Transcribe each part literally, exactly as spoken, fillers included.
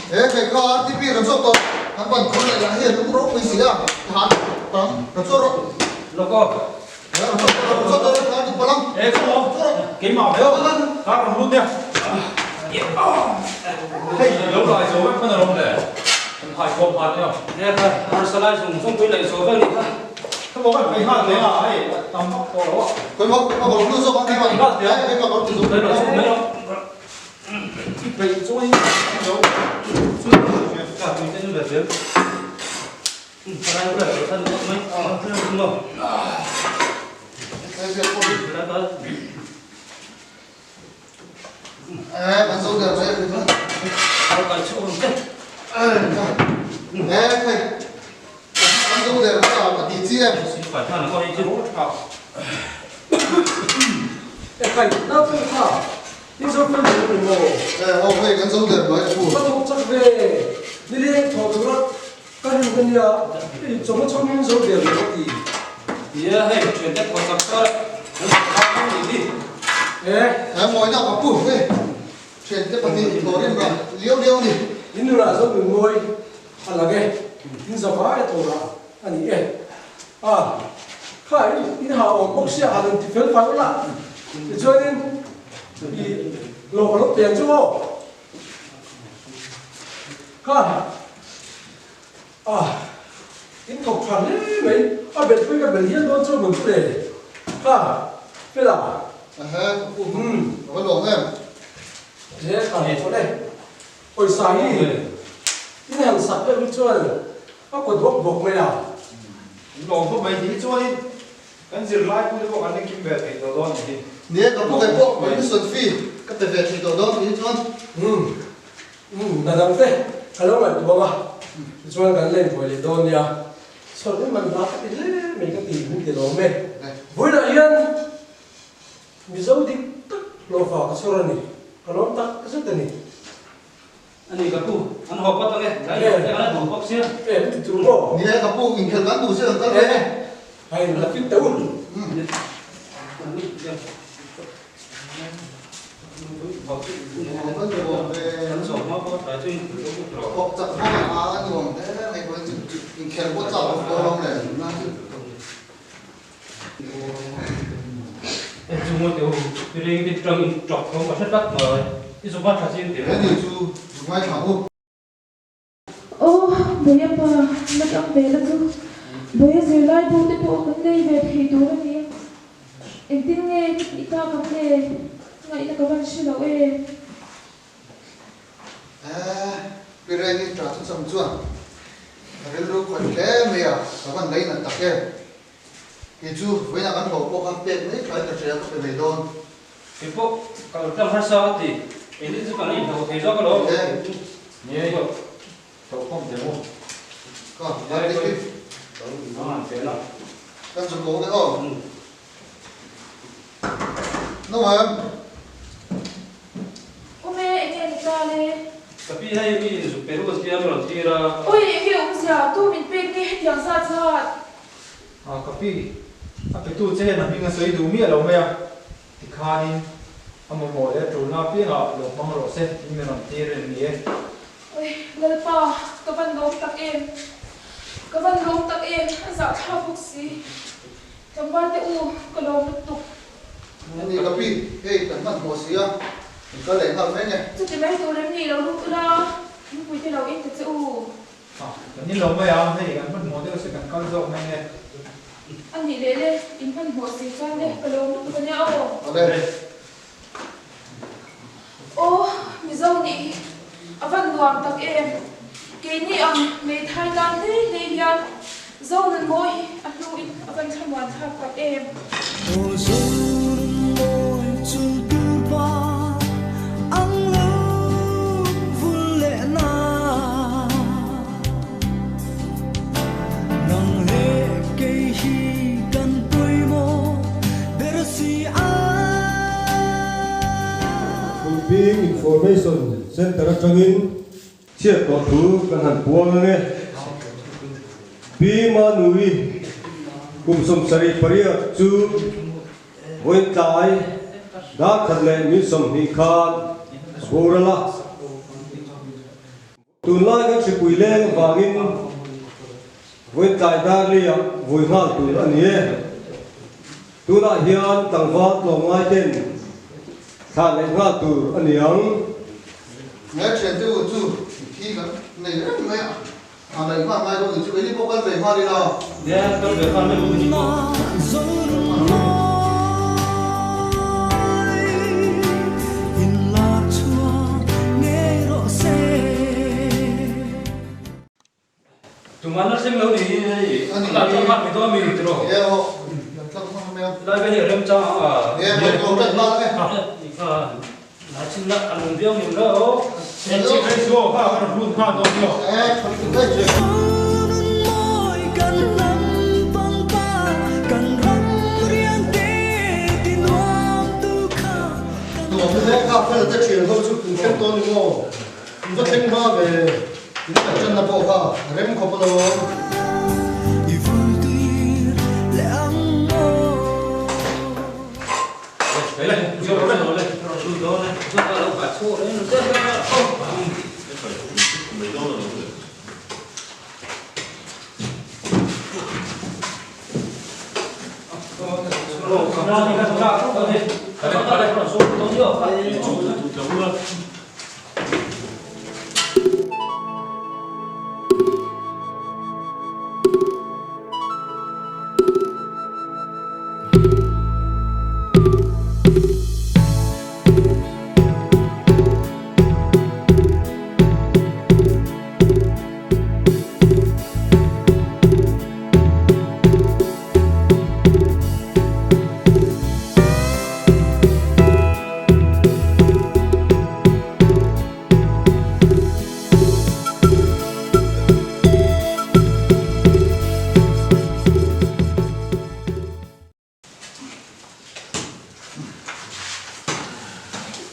E, khai kha R T P kan sawt tawh. Kan ban khawm lai la hi, lung ro pui si la. Han, pang, kan sawt ro. Lo ko. E, kan sawt ro, kan sawt ro, kan sawt ro, pang. E, ko. Sawt ro. Keima ve. Ka ram lut nia. Hei, lo lai zo ve, kan ram le. Kan hai ko pa nia. E, ka, ka sa lai zo, zo pui lai zo ve ni ka. Ka bo kan pai ha le a, hei, tam bak ko lo. Koi mo, koi mo, ko lo zo ba, koi mo. Koi mo, koi mo, koi mo. Koi mo, koi mo. Pai chuan lo chu ka tui ten ber ber. Parai ber ber kan mai a ber ber lo. Eh, kan zo der mai. Ka chu. Eh, eh. Kan zo der mai a, ka ti chi em. Si pa ta na ko hi chu. E khai, na pu kha. Ni zo kan zo ni mo. Eh, o khai, kan zo der mai pu. Ka thok chak ve. Ni le thok chak. Ka ring ka nia. Chawng chawng min zo der mai ti. Ia hei, ṭhiante thok chak ta. Kan thok chak ni ti. Eh. Eh, mawi na ka pu. Eh. Ṭhiante pahni thawrin ra. Liau liau ni. In nuna zo min mawi. A la nge. In za va e thawra. A ni e. A, khai, in ha awm bawk si a, han ti fel fai la. Tichuan in, i lo, lo pian chu aw. Khai. A, in thawk ṭha hle mai. A bel pui ka bel hian dawn chu mun chu le. Khai. Fel a. Aha, ka pu. Hmm. Ka lawm em. He, ka hmu le. Pawisa hi. In han sak le chuan. A kut bawk bawk mai a. Lawm khawp mai ti chuan kan zirlai pu te pawh kan ring kim ve thei tawh dawn ni hi. Nia ka pu kei pawh, kan mission fee ka pe ve thei tawh dawn ti chuan. Hmm. Hmm, na dang te, ka lo ngaihtuah a. Chuan kan leng buai leh dawn nia. Saw in man ba ka ti hle mai ka ti, min ti lawm e. Eh. Vawiinah hian Mizo dik tak hlawfa ka chhawr a ni. Ka lawm tak zet a ni. A ni ka pu, an hawp a ta nge. Dai, eh, an hawp bawk sia. Eh, ti tur maw? Ni le ka pu, inkhel kan duh sia kan kal ve. Eh. Hai, la fit ta un. Hmm. Kan zawm hma pawh ṭha chu inkhel bawk rawh. Kawk chak bawk a, a nuam hle mai pawh chu inkhel bawk chak bawk rawh le. Eng chu maw te u, pi ring ti ṭang in ṭawk khawm ka hre tlat mai. I zuk a ṭha chin ti. Ani chu, zuk ngai ṭha u. Aw, Bawia pa, la ṭang ve la chu. Bawia zirlai bu te pawh kan nei ve thei tur a ni. Engtin nge i ta kan le, ngaihna ka van hre lo e. Eh, pi ring in ṭha chu chang chuan. Ka rilru khawih hle mai a, ka van ngaina tak e. Kei chu, vawiinah kan hawp bawk a, pek mai khai ka hria ka pe mai dawn. Kei pawh, ka lo ṭang harsa a ti. Engtin chu kan inhlau thei zawk a lo. Eh. Ni e. Tawh khawm te maw? Ka, eh, ka ti. Kan zuk lo de aw. Hmm. Naw em? Awm e, eng nge ni ta le? Ka pi hai mi inzuk pe ruh ti an rawn tir a. Oi, eng nge awmzia, tu min pek nge hetiang zat zat? A, ka pi, a petu che hian a hming a sawi duh miah lo mai a. Tikhanin a mamawh leh a ṭulna piangah lo hmang rawh se, in mi rawn tir a ni e. Oi, Lalpa, ka van lawm tak em. Ka van lawm tak em, a zahthlak bawk si. Tlangval te u, ka lawm lutuk. Ani ka pi, hei, kan hmanhmawh si a. Kan kal leh nghal mai nge. Chuti mai tur em ni lo lut ula. Mipui te lo in ta che u. A, kan in lo mai a, hei, kan hmanhmawh deuh se kan kal zawk mai nge. A nih leh le, in hmanhmawh si chuan le, ka lawm lutuk a nia aw. A le. Aw, Mizo nih hi a van nuam tak em. Keini ang hmeithai tlan hle hle hian Zo nun mawi hi a hnuin a van thlamuan thlak tak em. Aw Zo nun mawi chun tupa ang lo vul leh na. Nang leh kei hi kan poimaw ber si a. Information Center aṭangin chhiar tawh thu kan han puang ang e. Pi Manui kum sawmsari pariat chu vawiin tlai dar khat le minute sawmhnih khan a bur a la. Tunlai kan hripui leng avangin vawiin tlai dar li a vui nghal tur a ni e. Tunah hian tlangval tlawmngai ten thlan leh nghal tur a ni ang. Ngai ṭhiante u chu khi kan nei reng mai a. A nei nghal ngai deuh chu, keini pawh kan bei nghal ila. Nia, kan bei nghal mai deuh ni pawh. Tuma na seng lo ni, ni, ni. Ani. Ka tawk ma mi tawk mi ri tiro. Ye ho. Tawk ma mi. Lai ve ni rem cha a. Ye, ye. Ko tawk ma e. A, a. Na chin na a lung viau ni lo. Ye chi kai so, ka, ka run ka do lo. Eh, ka run kai che. Kan ram pangpa, kan ram riang te ti nuam tu kha. Nuam le ka fel te ṭhin ho chu kan khen tawh ni maw. Ka thleng hma ve, in ka channa pawh kha rem khawp a lo. I vun tir le ang maw.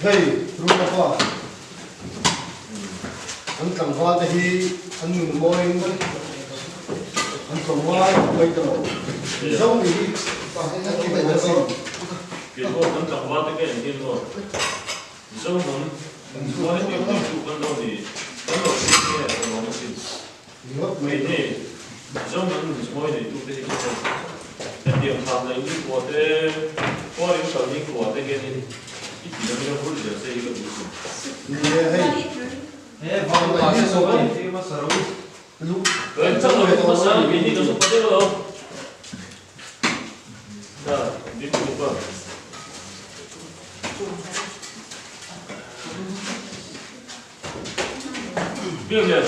Hei, Ruma pa. An tlangval te hi an nun mawiin an tlawm ngai mai ta lo. Zo ni hi, pa, an ti mai ta lo. Ke ko an tlangval te ke an ti lo. Zo nun, an zuai ni tu kan lo ni. Kan lo ni ke an lo ni. Ni hop mai. Hei, ni, Mizoram an inchawina neitu te hi ka hre. Hetiang tham lei ni kuate, kuarin kal ni kuate hian in, i tina mi rawng hul zel se hi ka duh chu. Ni e hei. E, vang ta se so kan ti ma sa ro. Lu. Kan chang lo ma sa, mi ni ka su pa te lo. Biak lian.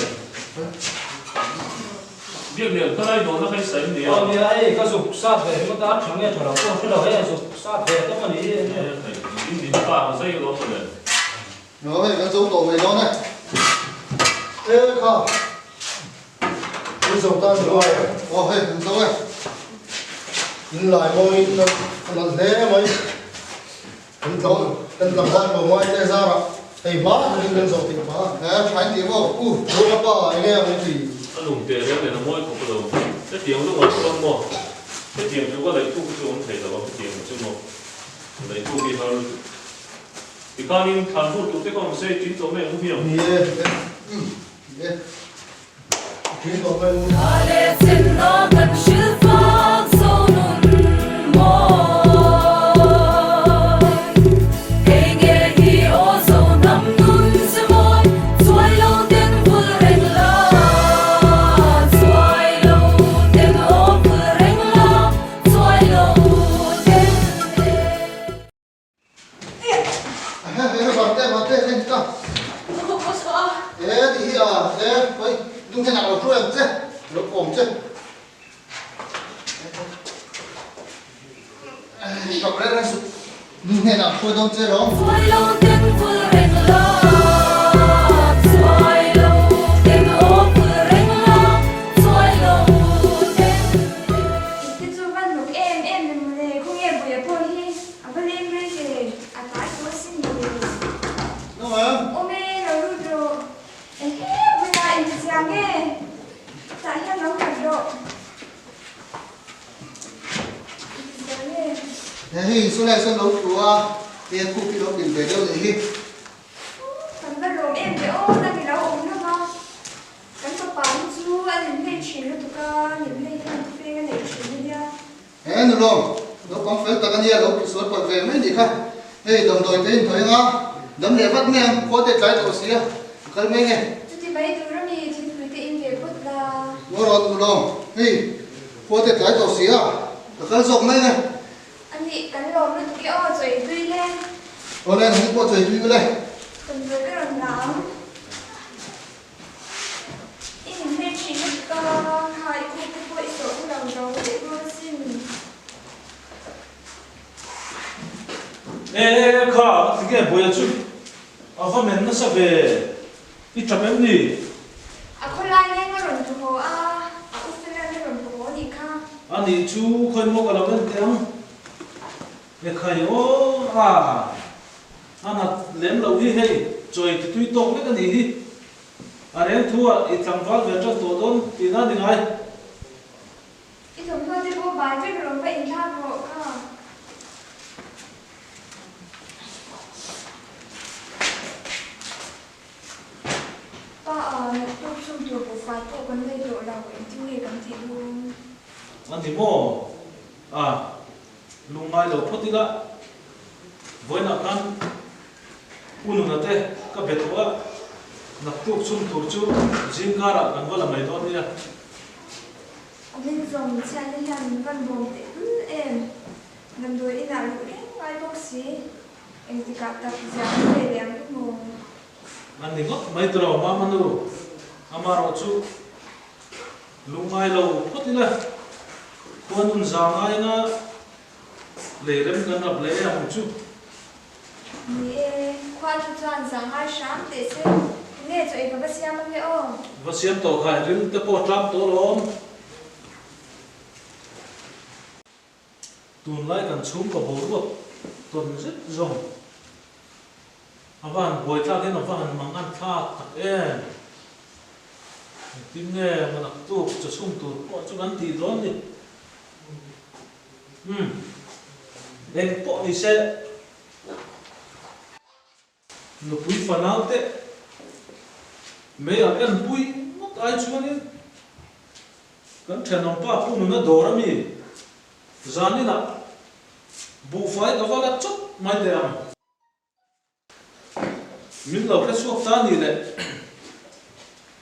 Biak lian, ka lai dawn na khai sai ni a. Aw, ni a, ei, ka zuk sat ve, ma ta thang e, thara ko, thara e, zuk sat ve, ta ma ni e. E, khai, in din pa, ma sai lo ko le. No, hei, kan zo tawh mai dawn e. E, kha. Kan zo tan lo. Aw, hei, kan zo e. In lai mawi in a, a nal hle mai. Kan tlang, kan tlang vat lo mai te zara. Hei hma, kan kan zo thei hma. E, hmai ti maw. U, lo pa, enge ang ti. A lung te reng le na mawi khawp lo. Hetiang lo ngai khawp maw. Hetiang chu ka lei tu chu awm thei lo, hetiang chu maw. Lei tu hi hal. Tikhanin thlan hur tur te kawng se, tin to me ngu hiam. Ni e, e. Mm, e. Tin to me ngu. Ale chin na kan shil fak so nun maw. Hei nge hi aw zo nam nun se maw. Chuai lo ten vul reng la. Chuai lo ten aw vul reng la. Chuai lo ten. He, he, he, varte, varte, he, ta. Ko, ko, ko, so. E, ti hi a, e, hoi, dung hnena lo hruai ang che. Lo kawm che. E, ka pre re su. Dung hnena hruai dawn che lo. Chuai lo ten vul reng la. Chuai lo ten aw vul reng la. Chuai lo ten. Ti chu van nuk em em le mu le, kung em bu ya pon hi. A va lem rei ke, a tai ko sin ni. No, em, Hei, insulation lo tlu a, e, kuki lo pil ve deu ni hi. Kan va lawm em ve aw, nang i lo awm hlawm a. Kan fapa ni chu an inhmei ṭhin lutuk a, inhmei hian thupeng a nei ṭhin a nia. E, nu lawm, naupang fel tak a nia, lo kisual pawt ve mai ni kha. Hei, damdawi te in thaw eng a, dam leh vat mai ang, khuate tlai tawh si a, ka kal mai nge. Chuti mai tur a mi, thingpui te in ve phawt la. Ngawi rawh nu lawm, hei, khuate tlai tawh si a, ka kal zawk mai nge. Ani kan lawm lutuk e aw, chawi tui le. Aw le, nang pawh chawi tui u le. Kan chawi ka rawn la ang. I inhmei ṭhin lutuk a, kha i khup te pawh i sawh u lo ro te pawh sin. E, e, e, kha, ti nge Bawia chu? A va men nasa ve. I ṭap em ni? A khawlai leng a rawn tlu haw a, a u fel a rawn tlu haw ni kha. Ani chu khawi maw ka lo en teh ang. E khai aw a. A nat lem lo hi hei, chawi ti tui tawk vek a ni hi. A reng thu a i tlangval ve ṭan tawh dawn tina ni ngai. I thawmhnaw te pawh bai vek rawh, va inthlak rawh kha. Pa, a, naktuk chhum tur buhfai pawh kan nei tawh lo, engtin nge kan tih dawn? A ni maw? A, lungngai lo phawt ila. Vawiinah khan Pu Nuna te ka be thaw a, naktuk chhum tur chu zingkarah kan va la mai dawn nia. A min zawng chiah ni hian min van bawm teh hlul em. Damdawi inah luh reng ngai bawk si. Engtikah tak ziah an ve leh ang emaw? An ni ngawt mai tiraw, Mamanu. Amarawh chu lungngai lo phawt ila. Khuan un za ngai nga. Leirem kan rap leh ang chu. Ni e, khua chu chuan zanghai hram teh che. Nge chaw ei ka va siam ang e aw? Va siam tawh khai, ril te pawh tlam tawh lawm. Tunlai kan chhum ka bo ruat tawn zet zawng. A va han buai tlak hian a va han mangang thlak tak em. Tin nge, naktuk chaw chhum tur pawh chu kan tih dawn ni. Hmm. Eng pawh ni se. Nupui fanau te mei an en pui ngawt ai chuanin kan ṭhenawm pa Pu Nuna dawr a mi. Zaninah buhfai ka va la chawp mai teh ang. Min lo hre chhuak ta ni le,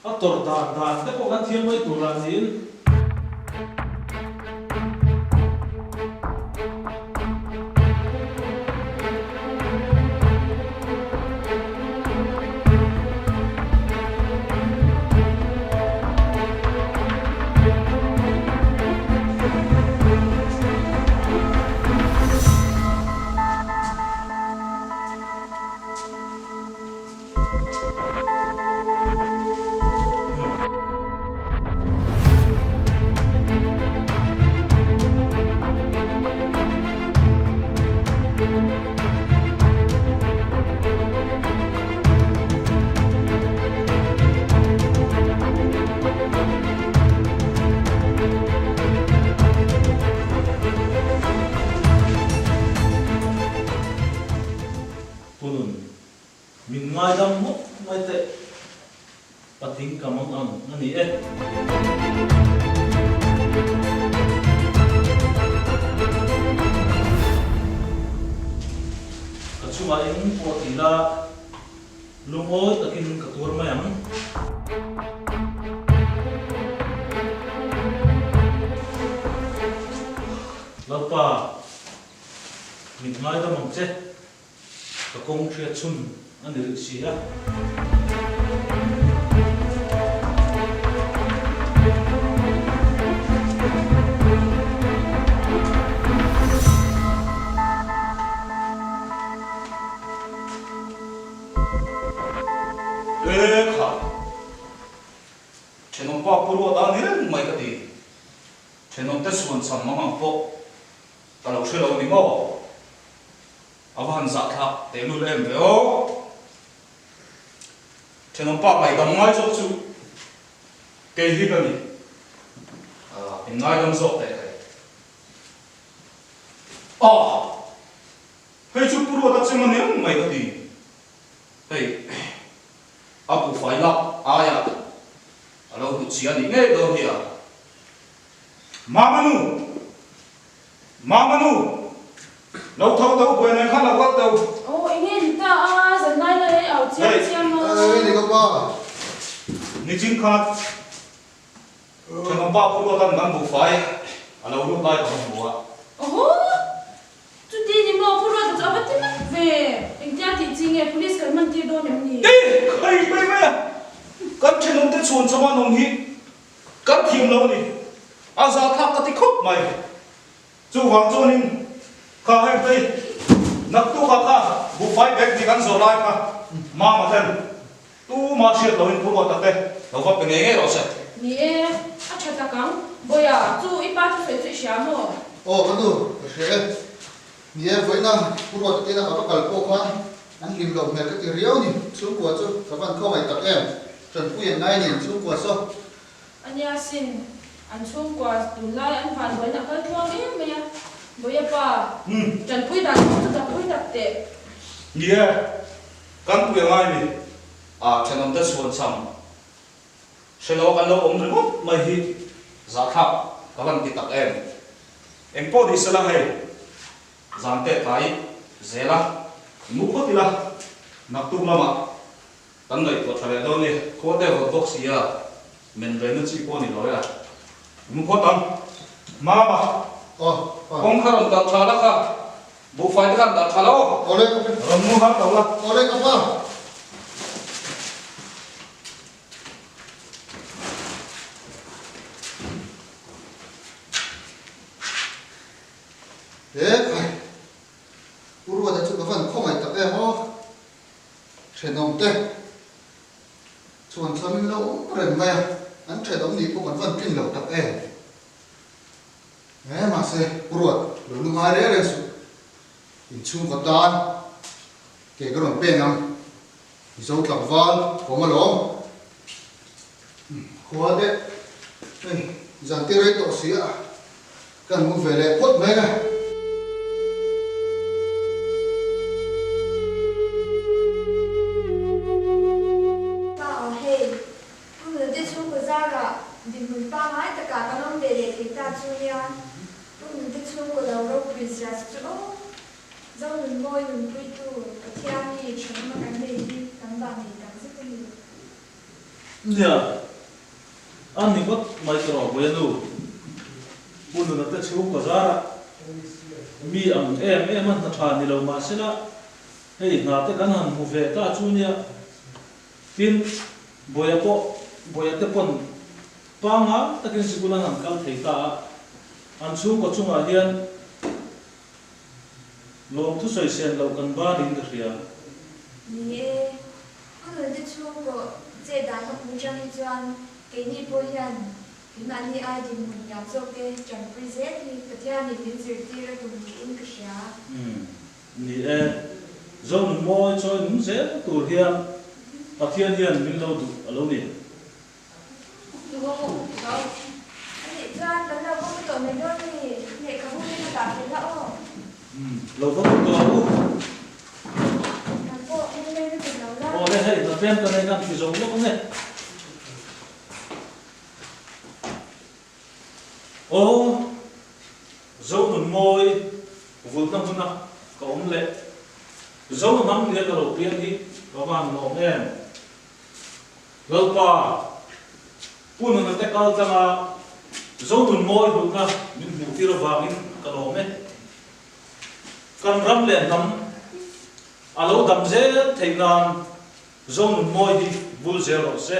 a tawr dan dan te pawh kan thiam mai tur a niin. Pu Nun, min ngaidam ngawt mai teh. Pathum ka mang ang a ni e. Ka chunga eng pawh ti la, lungawi takin ka tuar mai ang. Lalpa, min ngaidam ang che. Ka kawng hriat chhun a ni rih si a. E kha. Ṭhenawm pa pawh ruat a ni reng mai ka ti. Ṭhenawm te suan cham mang ang pawh ka lo hre lo ni maw? A va han zah thlak teh lul em ve aw. Ṭhenawm pa ngaidam ngai zawk chu kei hi ka ni. A, min ngaidam zawk teh khai. A, Mani ang mai ka ti. Hei, a bu fai lak aia a lo hmu chie a ni ngei dawn hi a. Mama nu! Mama nu! Lo tho tho, buai nei khan lo kal tho. Oh, eng nge ni ta a, zan lai lai au chiang. Hei. Chiang a. Ei, ni ka pa. Ni chin khat. Ṭhenawm pa Pu Ruata kan bu fai a lo lut lai ka hmu a. Oho! Chuti ni maw, Pu Ruata chu a va ti mak ve. Engtia ti chi nge, police kan man tir dawn em ni? Ei, ei, ei, ei. Kan ṭhenawmte chhuan chama nawm hi kan thiem lo ni. A za thlak ka ti khawp mai. Chuvang chuanin, kha hei pei, naktuk a kha bu fai bek ti kan zawr lai kha, Mama ten tuma hriat loin Pu Ruata te lo va pe ngei ngei rawh se. Ni e, a ṭha tak ang. Boia, chu i pa thusawi chu i hria maw? Aw, ka nu, ka hria e. Ni e, vawiina Pu Ruata te ina ka va kal pawh khan an hlim lo hmel ka ti riau ni. Chhungkua chu ka van khawm ngai tak em. Ṭanpui an ngai nen chhungkua saw. A nia sin, an chhungkua tunlai an van buaina kal tluang em mai a. Boia pa, Hmm. Ṭanpui dan chu ṭanpui tak teh. Ni e, kan pui a ngai ni. A, ṭhenawmte chhuan cham hre lo kan lo awm ringawt mai hi, za thlak ka van ti tak em. Engpawh ni sela hei, zan te tlai zela, nu khawt ila, naktuk lama kan ngaihtuah ṭha leh dawn ni, khuate vawt bawk si a, men rena chi pawh ni lo a. Hmu phawt ang. Mama. Aw, pa. Kawngkhar rawn kal ṭha la kha. Bu fai te khan dah ṭha la aw. Aw le ka pa. Rawn mu har tho la. Aw le ka pa. He khai. Pu Ruata chu ka van khawm ngai tak em aw. Ṭhenawmte chhuan chamin lo awm reng mai a, an ṭhenawm ni pawh kan van ṭin lo tak em. E, mahse, Pu Ruat, lo lungngai reng reng suh. In chhungkaw tan ke ka rawn pek ang. Zo tlangval, kawng alawm. Khua te, ei, zan te rei tawh si a, kan hmu ve leh phawt mai a. Pa aw hei, Pu Nunte chhungkaw zara dinhmun pangngai taka kan awm ve leh thei ta chu nia. Pu Nunte chhungkaw lo ropui zia chu aw. Zo nun mawi nun puitu Pathian hi ṭhenawm a kan nei hi kan bang nei tak zet a ni. Nia, a ni ngawt mai ka rawh Boia nu. Pu Nunte chhungkaw zara mi ang em em a hna ṭha ni lo mah sela, hei hna te kan han hmu ve ta chu nia. Tin, Boia pawh, Boia te pawn pangngai takin sikul an han kal thei ta a. An chhungkaw chungah hian lawmthu sawi sen loh kan bang niin ka hria. Ni e, Pu Nunte chhungkaw che dan a hmu chang hi chuan keini pawh hian keimahni ai dinhmun hniam zawk te ṭanpui zel hi Pathianin min zirtir a tum niin ka hria. Hmm. Ni e, Zo nun mawi chawi nun zel tur hian Pathian hian min lo duh a lo ni. Ani chuan kan lo kawm tawh mai dawn ni, lehkhabu hi ka dah fel la aw. Hmm, lo va kawm tawh u. Kan pawh hming mai lutuk lo la. Aw le hei, hna pen ka nei kan ti zo lawk ang e. Aw, Zo nun mawi vulna hmuna ka awm leh Zo nun ang nia ka lo piang hi ka van lawm em. Lalpa, Pu Nunte kal tanga Zo nun mawi hlutna min hmuh tir avangin ka lawm e. Kan ram leh hnam a lo dam zel theih nan Zo nun mawi hi vul zel rawh se.